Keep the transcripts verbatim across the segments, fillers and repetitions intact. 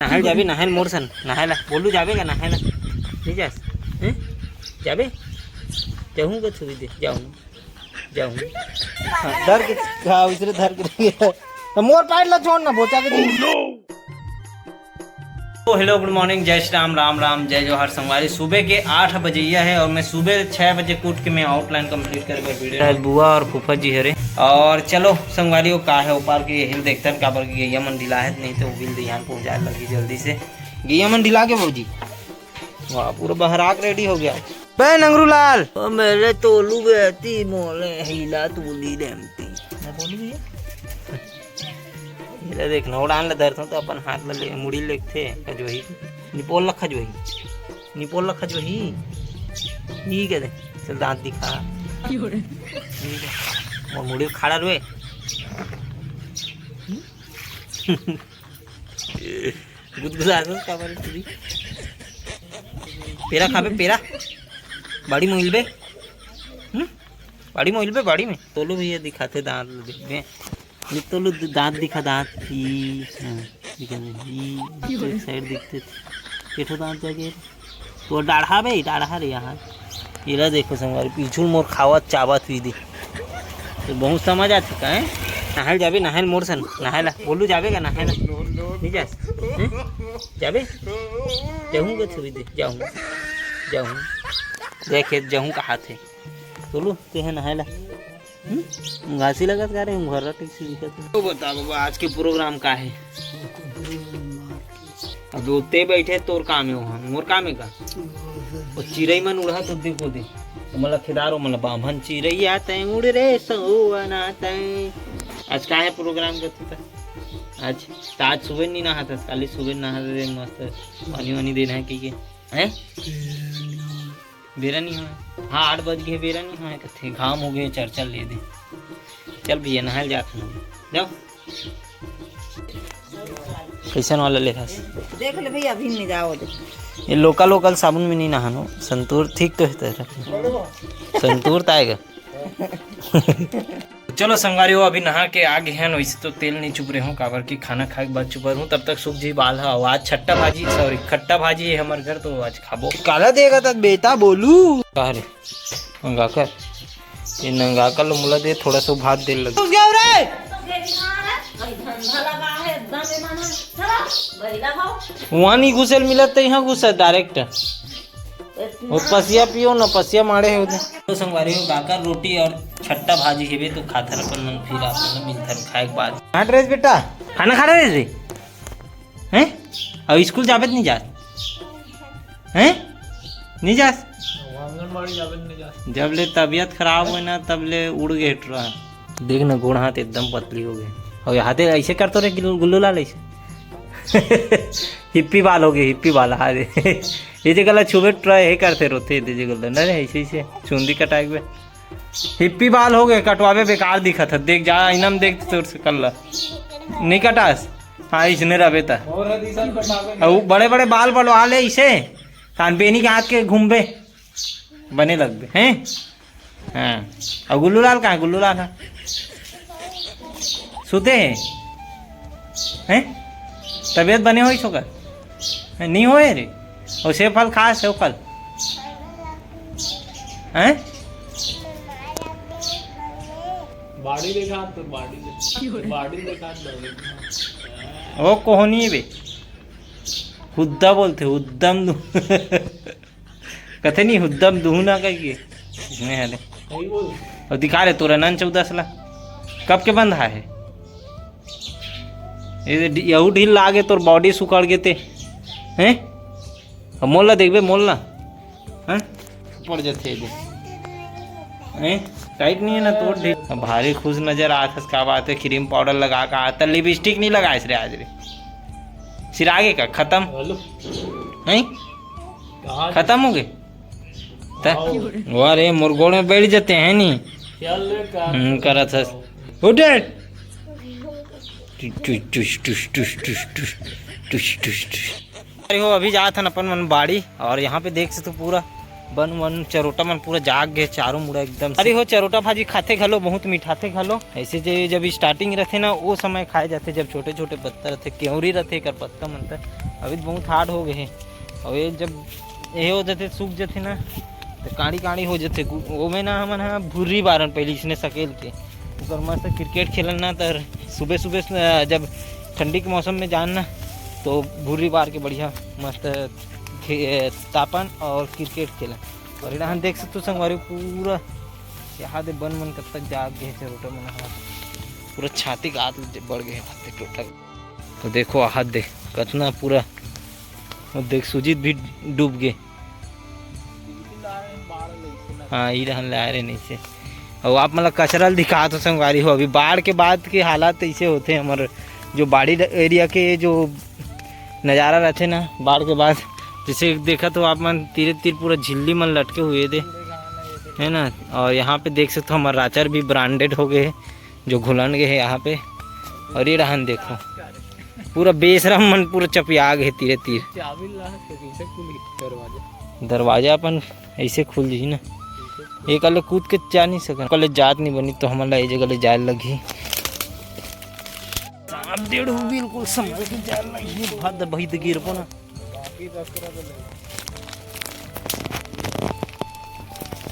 नहाए ल जाबे, नहाए ल मोर सन, नहाए ला। बोलू जाबे का नहाए ला? नहीं जास? हैं? जाबे? जाहूँ का छुरी दे, जाहूँ। जाहूँ। हाँ, धर के, हाँ, इसने धर के दे। तो मोर पैर ला छोड़ ना, बोचा के दे। तो हेलो, गुड मॉर्निंग, जय श्री राम, राम राम, जय जोहार संगवारी। सुबह के आठ बजैया है और मैं सुबह छः बजे के उठ के मैं आउटलाइन कंप्लीट करके वीडियो। शायद बुआ और फूफा जी हरे। और चलो संगवारी, वो का है ऊपर के हिल देखते हैं, काबर की गैया मन ढिला है, नहीं तो वो बिल दिहान पहुंचाए लगी जल्दी से। गैया मन ढिला के भौजी, वाह, पूरा बहराक रेडी हो गया। बे नंगरू लाल, ओ मेरे तोलू बेती मोले हिला तूली रेमती। मैं बोलू भैया? ये देख ना, उड़ान ले धरता हूँ तो अपन हाथ ले, मुड़ी लेगथे, खजोही। निपोल ला खजोही। निपोल ला खजोही। ठीक है दे। चल दांत दिखा। ठीक है। मोर मुड़ी खड़ा रुए। गुदगुदा दो काबर पूरी। पेरा खाबे, पेरा। बाड़ी मोइल बे। हम्म? बाड़ी मोइल बे, बाड़ी में। तोलू भैया दिखाते दांत लो देख बे। ये तोलू द-, दांत दिखा, दांत। ई, हाँ, दिखा दे। ई, एक साइड दिखते थे। पेठो दांत जाके। तो डाढ़ा बे, डाढ़ा रे यहाँ। एला देखो संगवारी, पीछू मोर खावत चावत हुई दे। तो बहुत समझ आथे का, हैं? नहाए ल जाबे, नहाए ल मोर सन, नहाए ला। बोलू जाबे का नहाए ला? नहीं जास? हैं? जाबे? जाहूँ का छुरी दे, जाहूँ। जाहूँ। देखे, जाहूँ कहाथे। बोलू, ते है नहाए ला। हम्म? घासी लगत का रे, हम घर ला ठीक से दिखत है। तो बता बाबा, आज के प्रोग्राम का है? अब ओते बैठे, तोर काम है वहाँ, मोर काम है का? वो चिरई मन उड़ात होते को दे। तो मतलब खेदार हो, मतलब बाभन चिरैया तैं उड़ रे सोवना तैं। आज का है प्रोग्राम का तू? आज तो आज सुबह नहीं नहात हस, काली सुबह नहा रे मस्त पानी वानी देना है कि के? हैं? बेरा नहीं होय। हाँ, आठ बज गए, बेरा नहीं होय कथे, घाम हो गए, चर्चा ले दे। चल भैया, नहाए ल जात हन। जाओ। कैसन वाला ले हस? देख ले भैया, अभी नहीं जाओ दे। ये लोकल, लोकल साबुन में नहीं नहानो। संतूर ठीक तो है तेरा। संतूर तो आएगा। चलो संगवारी हो, अभी नहा के आ गए हैं। वैसे तो तेल नहीं चुप रहे हूँ, काबर की खाना खाए के बाद चुपर हूँ। तब तक सुख जी बाल है, और आज छट्टा भाजी, सॉरी, खट्टा भाजी है हमारे घर, तो आज खाबो। काला देगा तब बेटा बोलू। का रे? नंगाकर, ये नंगाकर लो मुला दे, थोड़ा सा भात दे लग। घुस गया रे। वहाँ नहीं घुसेल मिलत, तो यहाँ घुसे डायरेक्ट। वो पसिया पियो ना, पसिया मारे है उधर। तो संगवारी हो, गाकर रोटी और छट्टा भाजी हेबे तो खाथन अपन मन, फिर आप मन मिलथन खाए के बाद। हाँ ड्रेस बेटा, खाना खा रहे थे? हैं? अब स्कूल जाबे त नहीं जात? हैं? नहीं जास? आंगनबाड़ी जाबे त नहीं जास। जब ले तबीयत खराब होय ना, तब ले उड़ गए टुरा। देख ना, गोड़ हाथ एकदम पतली हो गए। और हाथे ऐसे कर तो रे गुल्लू, गुल्लू लाल ऐसे। हिप्पी बाल हो गए, हिप्पी बाल। हाँ रे। ये जे गला छुबे टुरा, ये करते रोते, ये जे गला। नहीं, नहीं, ऐसे, ऐसे। चुंदी कटाए हुए। हिप्पी बाल हो गए, कटवाबे बेकार दिखत है। देख जा, आईना में देख तोर से कर ला। नहीं कटास? हाँ, इसने रबे ता। अब वो बड़े बड़े बाल बलवा ले इसे। तान बेनी के हाथ के घूमबे। बने लगबे, हैं? हाँ। और गुल्लू लाल कहाँ है? गुल्लू लाल है? सुते हैं? हैं? तबीयत बने होइस ओकर? हैं? नहीं होए रे। और सेव फल खा, सेव फल। हैं? बाड़ी देखा तो बाड़ी देखा, बाड़ी देखा तो। ओ कोहनी बे। हुद्दा बोलते, हुद्दम दु-, कथे नहीं, हुद्दम दुहना कहिए। इसमें है ले। सही बोल। और दिखा रे तोरा नन चौदस ला। कब के बंधा है? ये ढी-, यहू ढील लागे, तोर बॉडी सुकड़ गेते। हैं? अब मोल ला देखबे, मोल ला। हैं? पड़ जाते हैं दे। हैं? टाइट नहीं है ना, तोड़ दे। अब भारी खुश नजर आत हस, का बात है? क्रीम पाउडर लगा के आता, लिपस्टिक नहीं लगाइस रे आज रे। सिरागे का खत्म। हेलो। हैं? कहाँ खत्म हो गए? त-, आओ। वाह रे, मोर गोड़ में बैठ जाते हैं नी। चल रे, का हम्म, करत हस। उठ रे। टुस, टुस, टुस। अरे हो, अभी जात हन अपन मन बाड़ी, और यहाँ पे देख से तो पूरा बन वन चरोटा मन पूरा जाग गे चारों मुड़ा एकदम से। अरे हो, चरोटा भाजी खाथे घलो, बहुत मिठाथे घलो। ऐसे जे जब स्टार्टिंग रथे ना, वो समय खाए जाथे, जब छोटे छोटे पत्ता रथे, केवरी रथे एकर पत्ता मन त। अभी तो बहुत हार्ड हो गए हे। और ये जब ये हो जाथे, सूख जाथे ना, तो काड़ी काड़ी हो जाथे। गु- ओमे ना हमन ह भुर्री बारन पहले इसने सकेल के। ओकर मस्त क्रिकेट खेलन ना, तर सुबह सुबह स-, जब ठंडी के मौसम में जान ना, तो भुर्री बार के बढ़िया मस्त खे-, तापन और क्रिकेट खेलन। और इधर हम देख सकते हो संगवारी, पूरा यहाँ दे बन मन कब तक जाग गए, चरोटा मन ह पूरा छाती के आत ले बढ़ गए, हाथ दे टोटा। तो देखो, हाथ दे कतना पूरा, वो देख, सुजीत भी डूब गए। हाँ, ई रहन ले आए रहे नीचे। और आप मतलब कचरा ल दिखात हो संगवारी हो, अभी बाढ़ के बाद के हालात ऐसे होते हैं। हमारे जो बाड़ी एरिया के जो नज़ारा रहते ना बाढ़ के बाद, जैसे देखा तो आप मन तीरे तीर पूरा झिल्ली मन लटके हुए थे, है ना। और यहाँ पे देख सकते हो, हमारा राचर भी ब्रांडेड हो गए, जो घुलन गए है यहाँ पे। और ये रहन देखो, पूरा बेसरम मन पूरा चपिया गए तीरे तीर। चाबी ला के कैसे खुली दरवाजा? दरवाजा अपन ऐसे खुल जाही ना। ये कल कूद के जा नहीं सकन, कल जात नहीं बनी, तो हमन ला ये जगह ले जाए लगही। सांप डेढ़ बिल्कुल संभल के जाए लगही, भाद भाई तो गिरबो ना।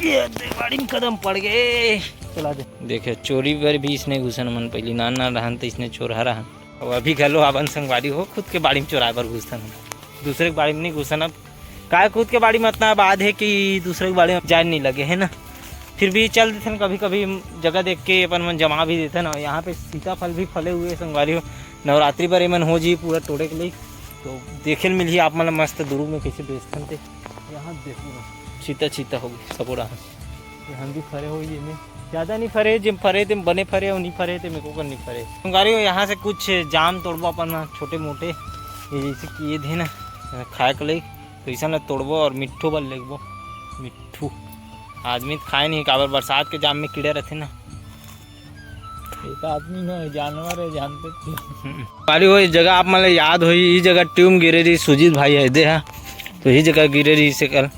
ये दे बाड़ी में कदम पड़ गए। चला दे। देखे, चोरी बर भी इसने घुसन मन, पहली नान नान रहन तो इसने चोरहा रहन। अब अभी घलो आवन संगवारी हो, खुद के बाड़ी में चोराए बर घुसन हम, दूसरे के बाड़ी में नहीं घुसन। अब काय, खुद के बाड़ी में इतना आबाद है कि दूसरे के बाड़ी में जाए नहीं लगे, है ना। फिर भी चल देथन कभी कभी, जगह देख के अपन मन जमा भी देथन। और यहाँ पे सीताफल भी फले हुए संगवारी हो, नवरात्रि बर एमन हो जी पूरा तोड़े के लिए। तो देखे ल मिलही आप मन ल मस्त दुरू में कैसे बेचथन ते। यहाँ देखो ना, छीता छीता हो गई सबो डहार। ये हम भी फरे हो ये में, ज़्यादा नहीं फरे, जे फरे ते बने फरे, और नहीं फरे ते मेरे को कर नहीं फरे। संगवारी हो, यहाँ से कुछ जाम तोड़बो अपन ह, छोटे मोटे, ये जैसे कि ये दे ना, खाए के लिए, तो इसन ला तोड़बो और मिट्ठू बर लेगबो। मिट्ठू आदमी तो खाए नहीं, काबर बरसात के जाम में कीड़ा रहते ना। ये तो आदमी नहीं, जानवर है, जानते थे। पारी हो, इस जगह आप मन ल याद होही, इस जगह ट्यूब गिरे रही, सुजीत भाई है दे हा, तो इस जगह गिरे रही से कल।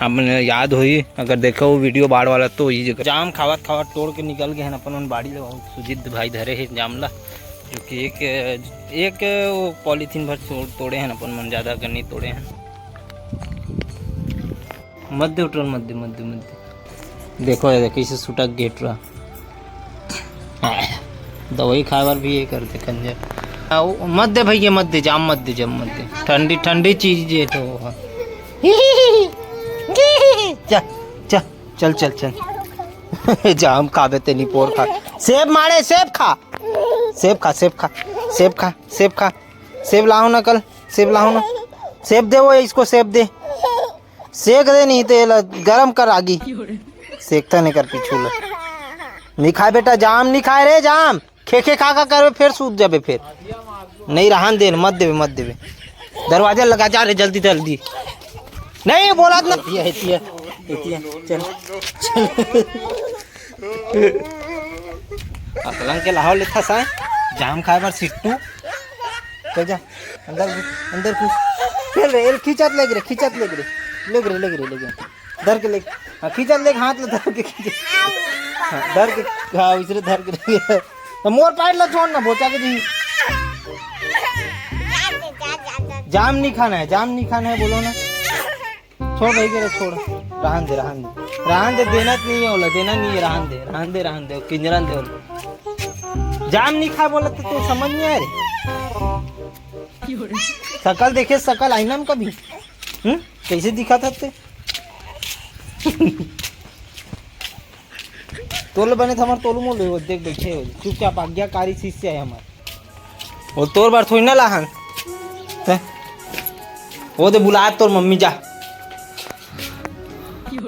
आप मन ल याद होही, अगर देखो वो वीडियो बाढ़ वाला, तो इस जगह जाम खावत खावत तोड़ के निकल गए हैं अपन मन बाड़ी ले। सुजीत भाई धरे है जाम ला, जो कि एक, एक वो पॉलीथीन भर तोड़-, तोड़े हैं अपन मन, ज़्यादा कर नहीं तोड़े हैं। मत दे उठन, मत दे, मत दे, मत दे। देखो ये, कैसे सुटक गे टुरा। दवाई खाए बर भी ये करते कंजर। आ, वो मत दे भैया, मत दे, जाम मत दे, जाम मत दे। ठंडी, ठंडी चीज ये तो। जा, जा, चल, चल, चल। जाम खाबे ते निपोर खा। सेब माड़े, सेब खा। सेब खा, सेब खा, सेब खा, सेब खा। सेब लाओ ना कल, सेब लाओ ना। सेब दे वो, इसको सेब दे। सेक दे नहीं तो ये ला गरम कर आगी। सेकता नहीं कर पीछू ला। नहीं खाए बेटा, जाम नहीं खाए रे, जाम। खे खे खा खा करबे, फिर सूत जाबे फिर। नहीं रहन दे, मत देबे, मत देबे। दरवाजा लगा, जा रे, जल्दी जल्दी। नहीं बोला ना। एतिया, एतिया, एतिया, चल, चल। असलंग के लाहौल लेथा सा, जाम खाए बर सिट्टू। चल जा, अंदर घुस, अंदर घुस। चल रे, एल खींचत लेग रे, खींचत लेग रे, लेग रे, लेग रे, लेग रे। धर के लेग, हाँ, खींचत लेग, हाथ ले धर के खींच। हाँ, धर के, हाँ, इसरे धर के लेग। तो मोर पैर ला छोड़ ना, बोचा के दी। जाम नहीं खाना है, जाम नहीं खाना है, बोलो ना। छोड़ भाई के रे, छोड़। रहन दे, रहन दे। रहन दे, देना तो नहीं है ओला, देना नहीं है, रहन दे, रहन दे, रहन दे, किंजरन दे ओला। जाम नहीं खा बोला तो तू समझ नहीं आ रही। सकल देखे, सकल आईना में कभी। हम्म? कैसे दिखा था ते? तोल बने तो हमार तोलू मोल हो, देख बैठे हो, चुपचाप आज्ञाकारी शिष्य है हमार। वो तोर बार थोड़ी ना लाहन। ते? वो दे बुला तोर मम्मी जा।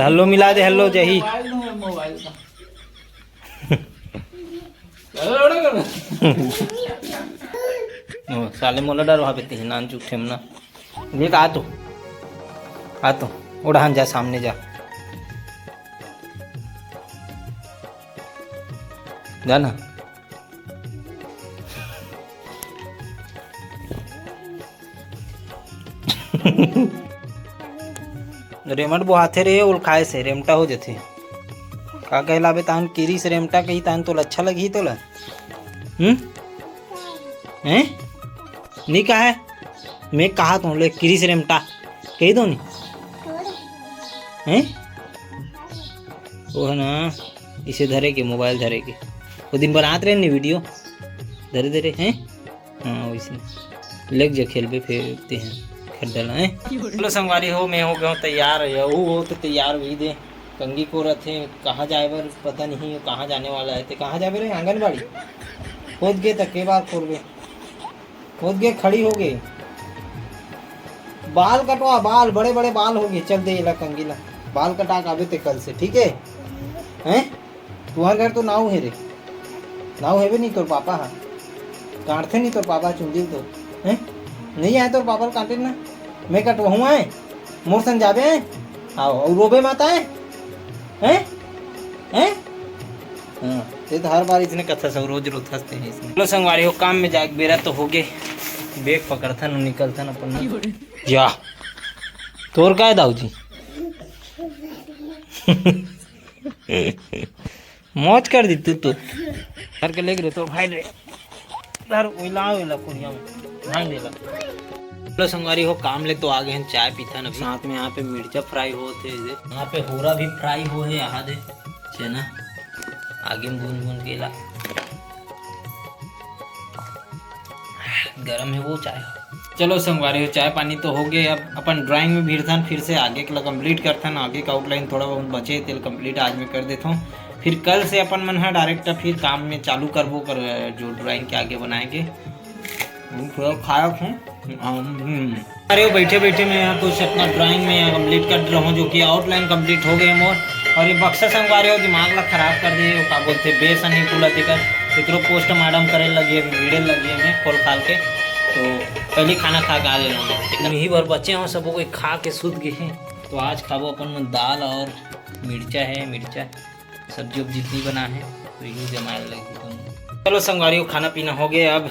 हेलो मिला दे, हेलो जही। मोबाइल दो, मोबाइल का। ओ, साले मोला डर वहाँ पे तीन नान चुप ठेमना। देख आ तो। आ तो। उड़ान जा, सामने जा। जा ना। रेमट बोहाथे रे, ओल खाए से रेमटा हो जथे। का कहे लाबे तान किरिस रेमटा कही तान तोला अच्छा लगही तोला? हम्म? हैं? नी कहा है? मैं कहा तो ले किरिस रेमटा कही दो नी। हैं? वो है ना, इसे धरे के, मोबाइल धरे के, वो दिन बनात रहे नी वीडियो, धरे धरे हैं। हाँ, वैसे लेग जा खेलबे, फेर ते हैं खड्डा ला, हैं? हेलो संगवारी हो, मैं हो गया हूँ तैयार। या वो हो तो तैयार भी दे, कंगी को रथे, कहाँ जाए बर पता नहीं, वो कहाँ जाने वाला है। ते कहाँ जाबे रे? आंगनबाड़ी। खोद गे तक के बार खोलबे, खोद गे, खड़ी हो गई। बाल कटवा, बाल, बड़े बड़े बाल हो गए। चल दे एला कंगी ला, बाल कटा के आबे ते कल से, ठीक है? हैं? तुहर घर तो नाऊ हे रे, नाऊ हेबे नहीं तोर पापा हा, काटथे नहीं तोर पापा चुंदी तो, हैं? नहीं आए तोर पापा ल काटे ना, मैं कटवहूँ आए, मोर संग जाबे आए, आओ, और रोबे मत आए, हैं? हैं? हाँ, ये तो हर बार इसने कथा सब रोज रोथस ते हैं इसने। चलो संगवारी हो, काम में जाके बेरा तो हो गए, बैग पकड़थन और निकलथन अपन। जा, तोर का है दाऊ जी? मौज कर दी तू तो। घर के लेके रे तो भाई रे। यार ओइला ओइला कुड़िया में। भाई ले ला। हेलो संगवारी हो, काम ले तो आ गए हैं, चाय पीथन अभी। साथ में यहाँ पे मिर्चा फ्राई हो थे, यहाँ पे होरा भी फ्राई हो है, यहाँ दे चना आगे में भून भून के ला। गरम है वो चाय। चलो संगवारी हो, चाय पानी तो हो गए, अब अपन ड्राइंग में भिड़थन, फिर से आगे के ला कंप्लीट करथन। आगे का आउटलाइन थोड़ा बहुत बचे, तेल कंप्लीट आज मैं कर देता हूँ। फिर कल से अपन मन हा डायरेक्ट फिर काम में चालू करबो कर, जो ड्राइंग के आगे बनाएंगे। थोड़ा खाया हूँ। हम्म। अरे, बैठे बैठे मैं यहाँ कुछ अपना ड्राइंग में यहाँ कंप्लीट कर रहा हूँ, जो कि आउटलाइन कंप्लीट हो गए मोर। और ये बक्सा संगवारी हो, दिमाग ला खराब कर दिए, वो का बोलते, बेस नहीं खुला, तेकर एकरो पोस्टमार्टम करे लगी, अभी भिड़े लगी है मैं खोल खाल के। तो पहले खाना खा के आ गए हूँ मैं। यही भर बचे हो, सबो कोई खा के सूत गए हैं। तो आज खाबो अपन मन दाल और मिर्चा है, मिर्चा सब्जी उब्जी नहीं बना है, तो यही जमाए लगी तुम। चलो संगवारी हो, खाना पीना हो गया, अब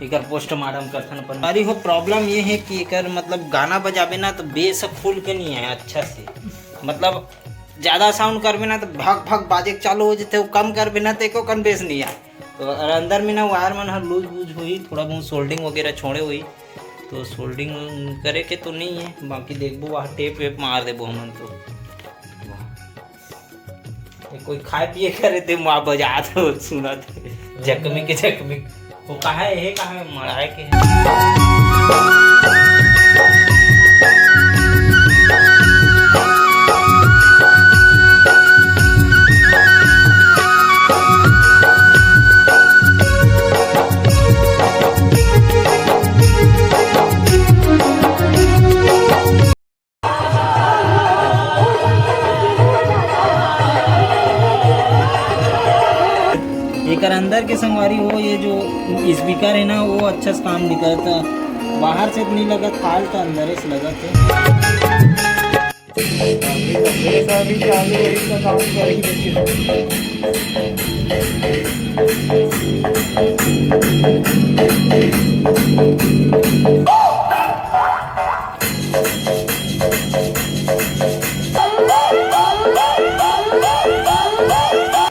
एकर पोस्टमार्टम करथन अपन। संगवारी हो, प्रॉब्लम ये है कि एकर मतलब गाना बजाबे ना तो बेस खुल के नहीं है अच्छा से, मतलब ज्यादा साउंड करबे ना तो भक भक बाजे के चालू हो जथे, वो कम करबे ना तो एको कन बेस नहीं आए। तो और अंदर में ना वायर मन हर लूज वूज होही, थोड़ा बहुत सोल्डिंग वगैरह छोड़े होही, तो सोल्डिंग करे के तो नहीं है, बाकी देखबो वहाँ टेप वेप मार देबो हमन तो। ये कोई खाए पिए करे ते माँ बजात हो, सुनत हे। जख्मी के जख्मी। वो कहा है, ये कहा है, मराए के है। एकर अंदर के संगवारी हो, ये जो स्पीकर है ना, वो अच्छा से काम नहीं करता, बाहर से तो नहीं लगत, फाल्ट अंदर से लगत है।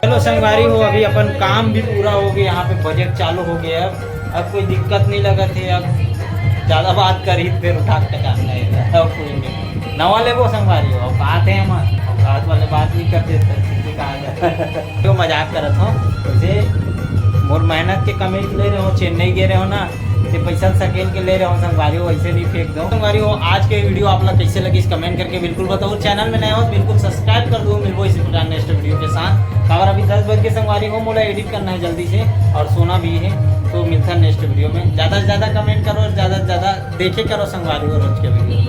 चलो संगवारी हो, अभी अपन काम भी पूरा हो गया, यहाँ पे बजट चालू हो गया। अब अब कोई दिक्कत नहीं लगत है। अब ज्यादा बात करी तो फिर उठा के टांगना है। अब कोई नहीं, नवा लेबो संगवारी हो, अब बात है हम, अब बात वाले बात नहीं कर देते, सीधे कहा जाए। तो मजाक करत हो, वैसे मोर मेहनत के कमाई ले रहे हो, चेन्नई गे रहे हो ना, ते पैसा सकेल के ले रहे हो संगवारी हो, ऐसे नहीं फेंक दो संगवारी हो। आज के वीडियो आप लोग कैसे लगी, कमेंट करके बिल्कुल बताओ। चैनल में नए हो तो बिल्कुल सब्सक्राइब कर दो। मिलबो इसी प्रकार नेक्स्ट वीडियो के साथ। और अभी दस बज के संगवारी हो, मोला एडिट करना है जल्दी से और सोना भी है, तो मिलता है नेक्स्ट वीडियो में। ज्यादा से ज्यादा कमेंट करो और ज्यादा से ज्यादा देखे करो संगवारी हो रोज के वीडियो।